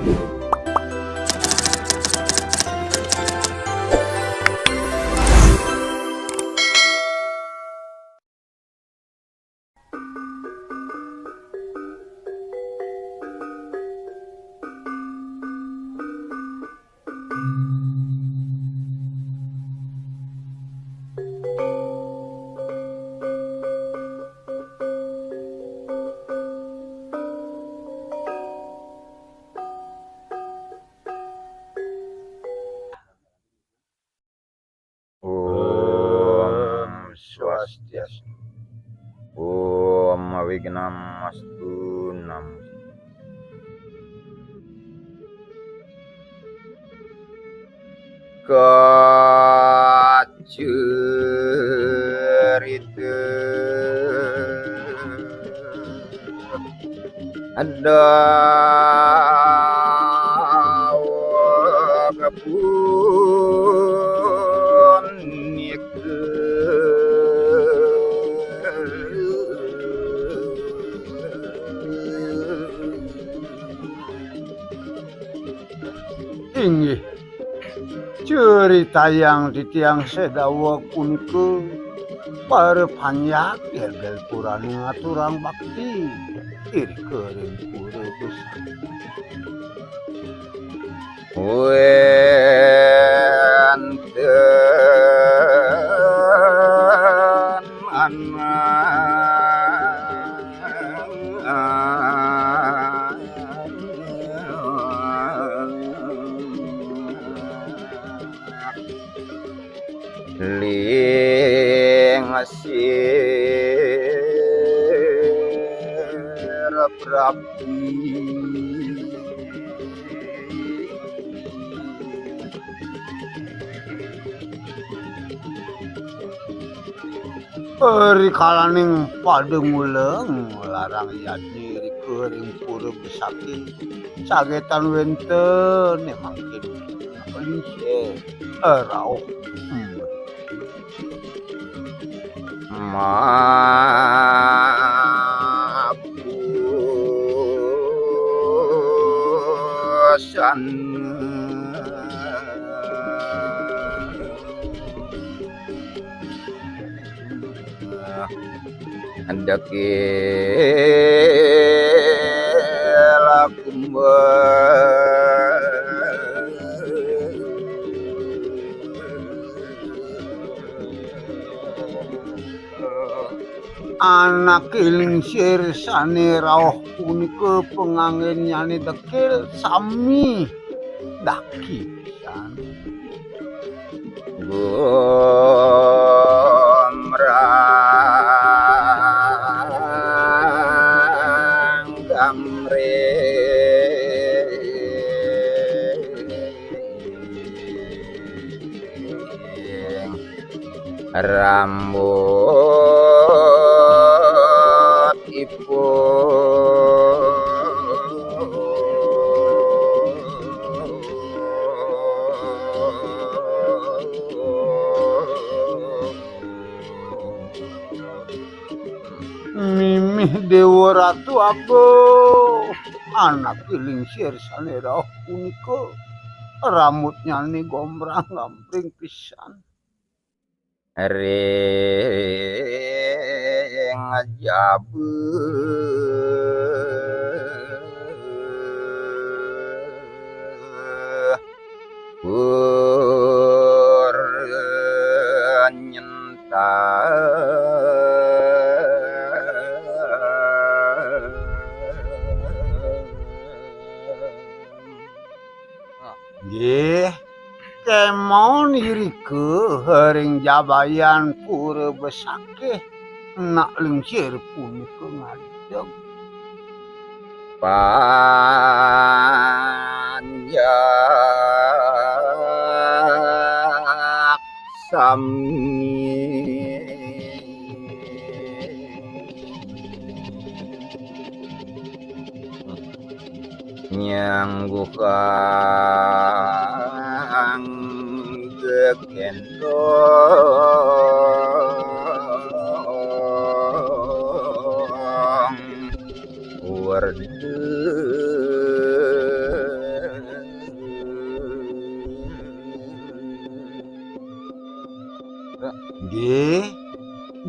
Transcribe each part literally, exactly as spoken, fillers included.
Om Swastiastu. Om Awignam Astu Nam. Kacerita. Ada kapunika. Inggih, ceritayang titiang sedawa punika para panjak gelgel purane ngaturang bakti irika ring pura besakih. Wenten anak lingsir prapi. Rikalaning pada nguleng larang yadnya irika ring pura besakih, sagetan wenten mangkin lingsir rauh. Hmm. Mapusan. Dekil kumbang. Anake lingsir sane rauh punika panganggennyane dekil sami daki pisan. Gombrang gambreng rambutipun. Mimih Dewa Ratu Agung, anake lingsir sane rauh punika rambutnyane gombrang-gambring pisan. Ring jaba pur nyentak. Nggih, kemon irika ring jabayan pura besakih, nak lingsir punika ngadeg. Panjak sami nyangguhang gegendong. Warda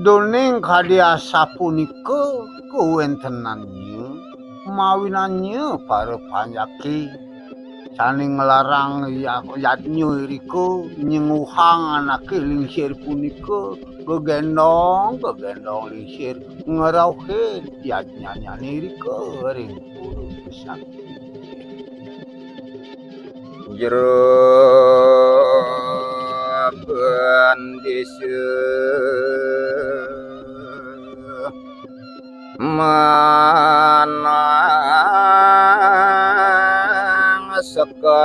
Doning kadi asapunika kawéntenannya, mawinannya para panjaki sané nglarang ya-, yadnya irika nyenguhang anaké lingsir punika, gegéndong, gegéndong lingsir ngrauhin yadnyanyané irika ring pura sakti. Jero bendésa manang sekar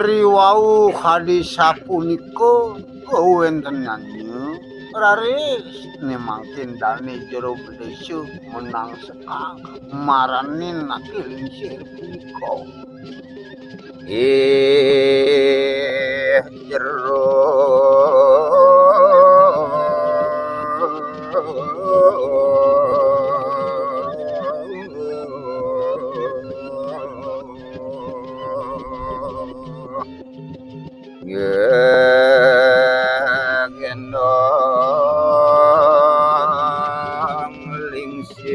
riwau kadi sapunika kawéntenannya, raris né mangkin dané jero bendésa menang sekang maranin anaké lingsir punika. Ih, jero gegéndong lingsir.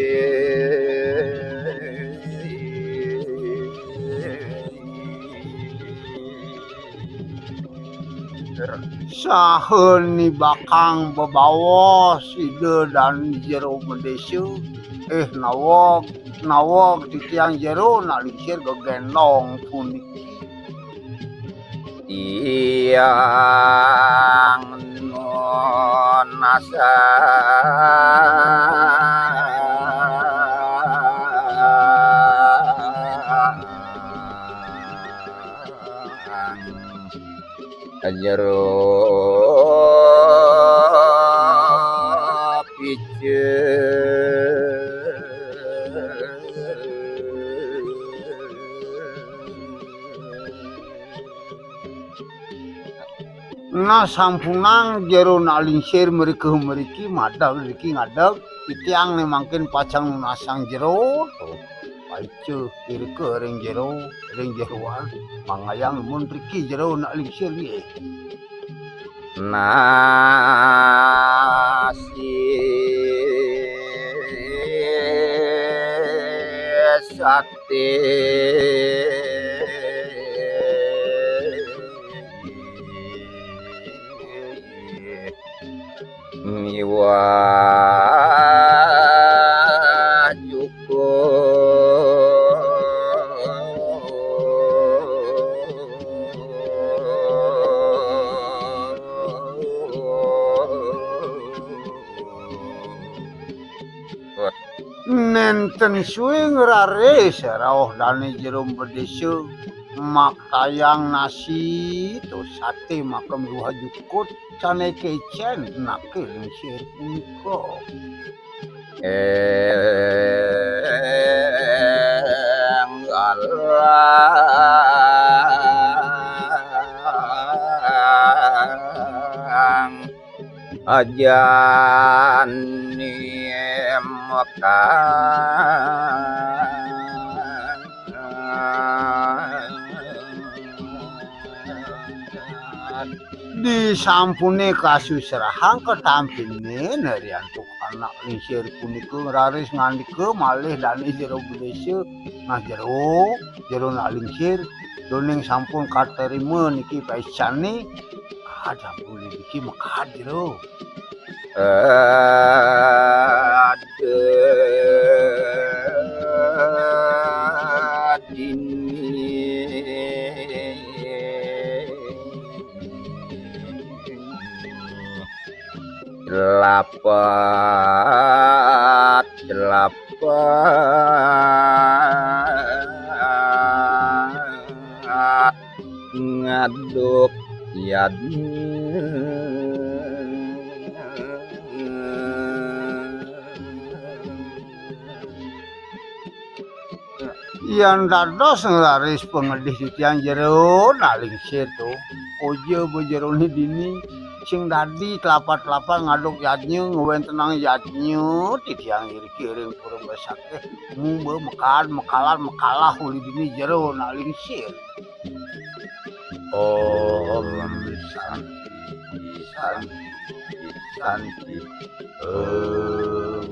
Saha nibakang bebaos Ida dané jero bendésa? Ih, naweg, naweg titiang jero nak lingsir gegéndong puniki. Tiang nunas jero pica. Nah, sampunang jero nak lingsir mriki-mriki, madeg mriki ngadeg, titiang né mangkin pacang nunasang jero. Paica irika ring jero, ring jeroan, mangayang mun riki jero nak lingsir nggih. Nasi saté miwah jukut. Nénten sué ngraris rauh dané jero bendésa maktayang nasi tur saté maka miwah jukut sané kécén anaké lingsir punika. Ing alang ajani mekang. Disampuné kasusrahang katampiné, nariantuk anak lingsir punika raris ngandika malih dané jero bendésa, "Nah jero, jero nak lingsir, doning sampun katarima niki paicané, kada boleh niki mekad jero." Ada dini lapat, lapat. Ngaduk yadnya. Yén dados ngraris pangedih titiang jero nak lingsir to, Oja ba jeroné dini sing dadi telapat-telapat ngaduk yadnya, ngwéntenang yadnya titiang iriki ring pura Besakih. Mung ba mekaad mekalan mekalah uli dini jero nak lingsir. Om Santi, Santi, Santi. Om.